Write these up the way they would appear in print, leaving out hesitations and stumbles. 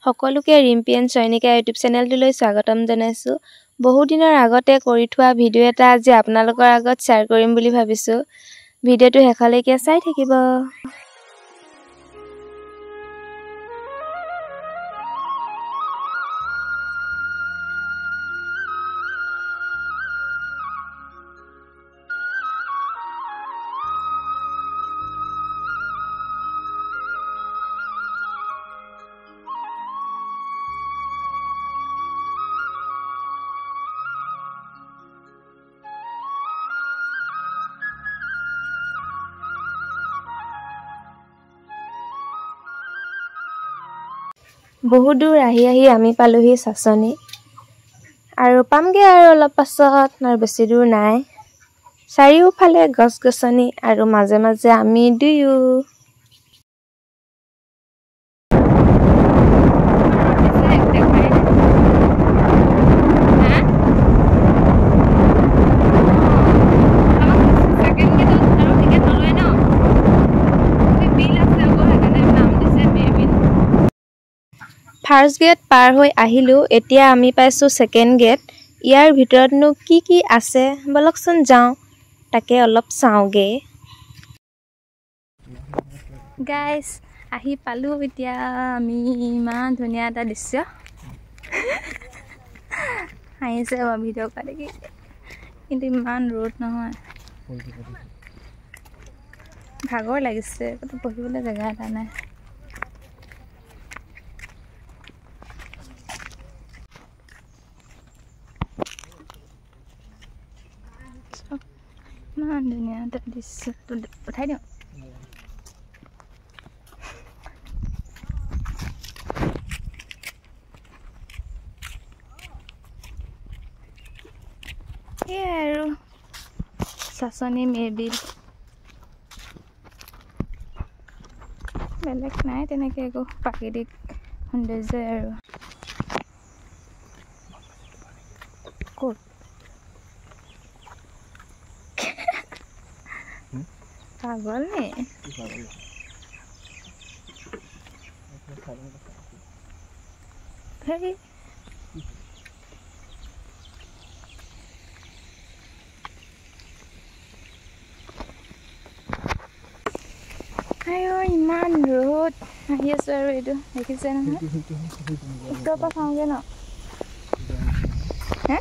সকলোকে Rimpi and Chayanika YouTube চেনেলটোলৈ স্বাগতম জনাইছোঁ। বহুদিনৰ আগতে কৰি থোৱা ভিডিঅ' এটা আজি আপোনালোকৰ আগত শ্বেয়াৰ কৰিম বুলি ভাবিছোঁ। ভিডিঅ'টো শেষলৈকে চাই থাকিব। বহুত দূৰ আহি আহি আমি পালোহি চাচনি আৰু পামগৈ আৰু অলপ পাছত, আৰু বেছি দূৰ নাই। চাৰিওফালে গছ গছনি আৰু মাজে মাজে আমি দুয়ো। ফাৰ্ষ্ট গেট পাৰ হৈ আহিলোঁ, এতিয়া আমি পাইছোঁ ছেকেণ্ড গেট। ইয়াৰ ভিতৰতনো কি কি আছে বলকচোন যাওঁ, তাকে অলপ চাওঁগৈ। গাইজ আহি পালোঁ এতিয়া আমি, ইমান ধুনীয়া এটা দৃশ্য। হাঁহিছে বাৰু ভিডিঅ' কৰা দেখি, কিন্তু ইমান ৰ'দ নহয়, ভাগৰ লাগিছে, ক'তো বহিবলৈ জেগা এটা নাই। ইমান ধুনীয়া এটা দৃশ্য, উঠাই দিওঁ। সেয়াই আৰু চাচনি মেবিল, বেলেগ নাই তেনেকৈ একো, প্ৰাকৃতিক সৌন্দৰ্যই আৰু। ক'ত পাগল নি? আইঅ ইমান ৰ'দ, আহি আছো আৰু এইটো দেখিছে নহয়, ওচৰৰ পৰা চাওঁগে ন। হে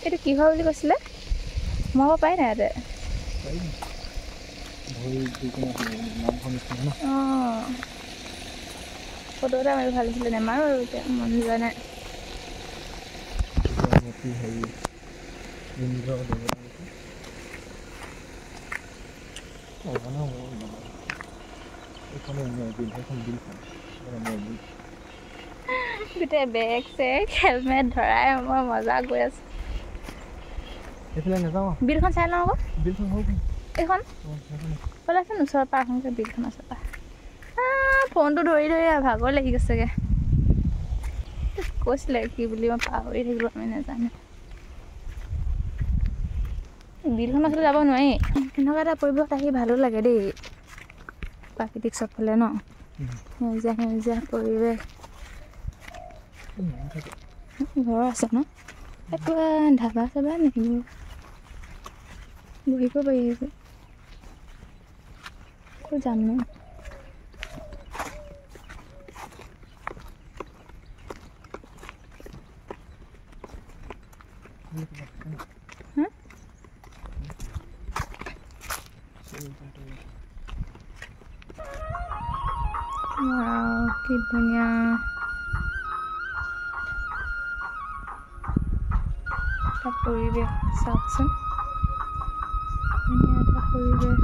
এইটো কি হয় বুলি কৈছিলে, সোমাব পাৰি নাই ইয়াতে? অঁ, ফটো এটা মাৰি ভাল আছিলে, নেমাৰো আৰু এতিয়া মন যোৱা নাই। গোটেই বেগ চেগ হেলমেট ধৰাই মই মজা গৈ আছো। বিলখন চাই লওঁ আকৌ, এইখন ওলাইছে ওচৰৰ পৰা আহোঁগৈ, বিলখন ওচৰৰ পৰা। ফোনটো ধৰি ধৰি আৰু ভাগৰ লাগি গৈছেগৈ। কৈছিলে কি বুলি মই পাহৰি থাকিলোঁ, আমি নাজানো। বিলখন আচলতে যাব নোৱাৰি। তেনেকুৱা এটা পৰিৱেশত আহি ভালো লাগে দেই, প্ৰাকৃতিক চবফালে ন, সেউজীয়া সেউজীয়া পৰিৱেশ। ঘৰ আছে ন, কিবা ধাবা চাবা নেকি, বহিব পাৰি, ক'ত যাম নো? কি ধুনীয়া এটা পৰিৱেশ, চাওকচোন ধুনীয়া এটা পৰিৱেশ।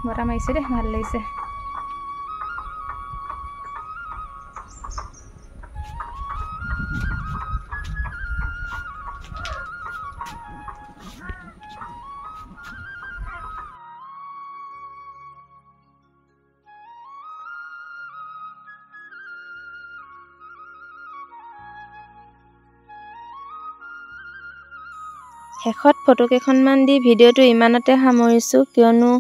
বতাহ মাৰিছে দেই, ভাল লাগিছে। শেষত ফটো কেইখনমান দি ভিডিঅ'টো ইমানতে সামৰিছোঁ, কিয়নো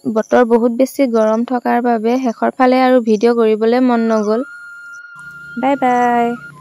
বতৰ বহুত বেছি গৰম থকাৰ বাবে শেষৰ ফালে আৰু ভিডিঅ' কৰিবলৈ মন নগ'ল। Bye bye.